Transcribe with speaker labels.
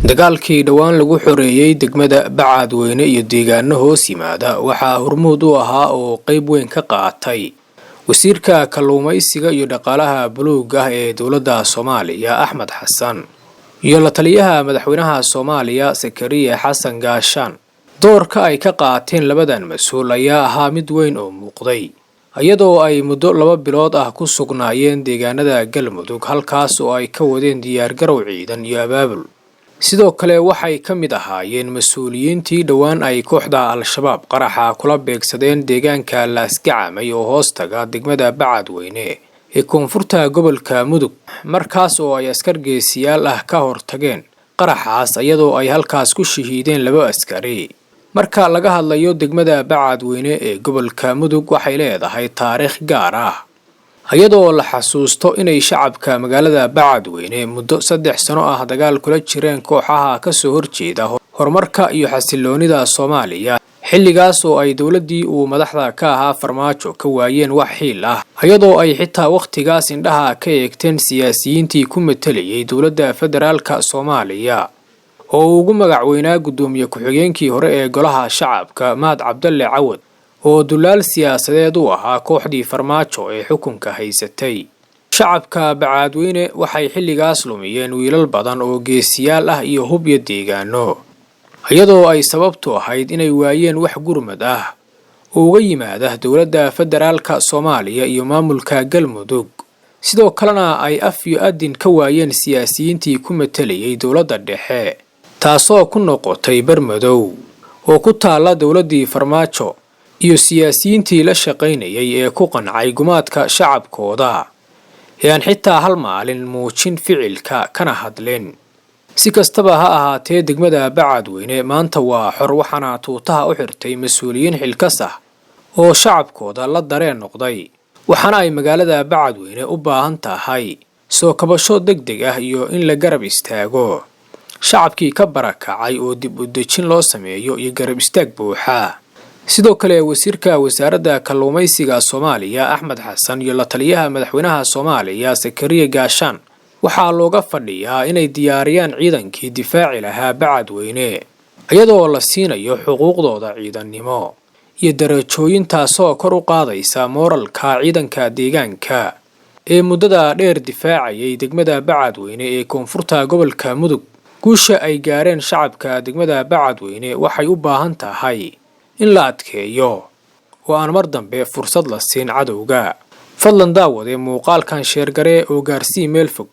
Speaker 1: Dagaalkii dhowaan lagu xoreeyey degmada Bacaadweyne iyo deegaano hoos yimaada waxaa hormuud u ahaa oo qeyb weyn ka qaatay wasiirka kalluumaysiga iyo dhaqaalaha buluug ah ee dowladda Soomaaliya, Axmed Xasan, iyo la taliyaha madaxweynaha Soomaaliya, Sakariya Xasan Gaashaan. Doorka ay ka qaateen labadan mas-uul ayaa ahaa mid weyn oo muuqday, iyadoo ay muddo 2 bilood ah ku sugnaayeen deegaanada Galmudug, halkaas oo ay ka wadeen diyaargarow ciidan iyo abaabul. Sidoo kale waxay ka mid ahaayeen mas-uuliyiintii dhowaan ay kooxda Al-Shabaab qaraxa kula beegsadeen deegaanka Laasgacamay oo hoostaga degmada Bacadweyne ee koonfurta gobolka Mudug, markaas oo ay askar geesiyaal ah ka hortageen qaraxaas, iyadoo ay halkaas ku shahiideen laba askari. Marka laga hadlayo degmada Bacadweyne ee gobolka Mudug, waxay leedahay taariikh gaar ah, iyadoo la xasuusto inay shacabka magaalada Bacadweyne muddo 3 sano ah dagaal kula jireen kooxaha kasoo horjeeda horumarka iyo xasiloonida Soomaaliya, xilligaas oo ay dowladdii uu madaxda ka ahaa Farmaajo ka waayeen wax xiil ah, iyadoo ay xitaa wakhtigaas indhaha ka eegteen siyaasiyiintii ku matalayay dowladda federaalka Soomaaliya oo uu ugu magacweynaa guddoomiye ku-xigeenkii hore ee Golaha Shacabka, Mahad Cabdalle Cawad, oo dulaal siyaasadeed u ahaa kooxdii Farmaajo ee xukunka haysatay. Shacabka Bacaadweyne waxay xilligaas lumiyeen wiilal badan oo geesiyaal ah iyo hub iyo deegaano, iyadoo ay sababtu ahayd inay waayeen wax gurmad ah oo uga yimaada dowladda federaalka Soomaaliya iyo maamulka Galmudug, sidoo kalena ay af iyo adin ka waayeen siyaasiyiintii ku matalayay dowladda dhexe, taasoo ku noqotay bermadow oo ku taalla dowladdii Farmaajo iyo siyaasiyiintii la shaqaynayay ee ku qancay gumaadka shacabkooda ee aan xitaa hal maalin muujin ficilka kana hadlin. Si kastaba ha ahaatee, degmada Bacadweyne maanta waa xor, waxaana tuutaha u xirtay mas-uuliyiin xilkas ah oo shacabkooda la dareen noqday, waxaana ay magaalada Bacadweyne u baahan tahay soo kabasho deg deg ah iyo in la garab istaago shacabkii ka barakacay oo dib u dejin loo sameeyo iyo garab istaag buuxa. Sidoo kale wasiirka wasaaradda kalluumaysiga Soomaaliya, Axmed Xasan, iyo la taliyaha madaxweynaha Soomaaliya, Sakariya Gaashaan, waxaa looga fadhiyaa inay diyaariyaan ciidankii difaaci lahaa Bacadweyne, iyadoo la siinayo xuquuqdooda ciidannimo iyo darajooyin, taasoo kor u qaadaysa mooralka ciidanka deegaanka ee muddada dheer difaacayay degmada Bacadweyne ee koonfurta gobolka Mudug. Guusha ay gaareen shacabka degmada Bacadweyne waxay u baahan tahay in la adkeeyo oo aan mar dambe fursad la siin cadowga. Fadlan daawade muuqaalkan share garee oo gaarsii meel fog.